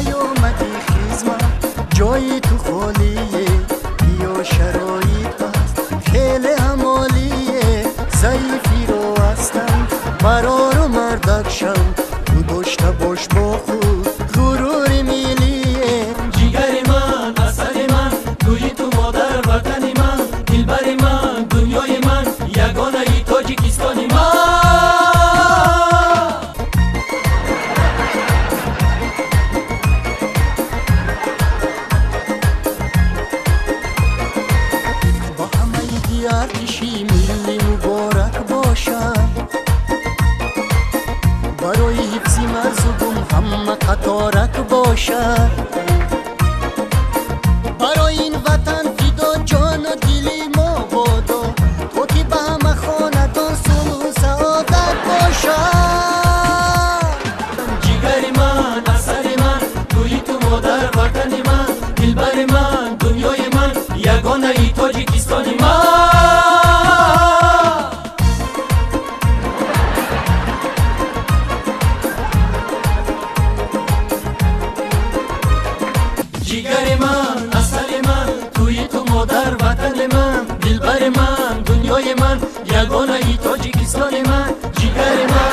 Наёмадӣ хизмат, ҷои ту холие, биё, шароит аст хеле ҳам олие. Заифиро ҳастам, барору мардак шав, ту дошта бош бо худ ғурури миллие. Ҷигари ман, асали ман, туи ту модар ватани ман, дилбари ман, дунёи ман, ягонаи Тоҷикистони ман. Ба ҳамаи артиши миллӣ муборак бошад, барои ҳифзи марзу бум ҳама қаторак бошад. Барои ин ватан фидо ҷону дили мо бодо, то ки ба ҳама хонадон сулҳу саодат бошад. Ҷигари ман, асали ман, туи ту модар ватани ман, дилбари ман, дунёи ман, ягонаи Тоҷикистони ман. Ҷигари ман, асали ман, туи ту модар ватани ман, дилбари ман, дунёи ман, ягонаи Тоҷикистони ман, ҷигари ман.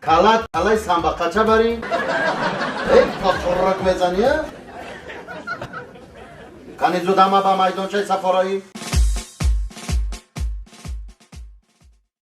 Кала калаи самбақача барӣ? Эй, пақуррак мезанӣ? Кани зудама ба майдончаи сафороӣ.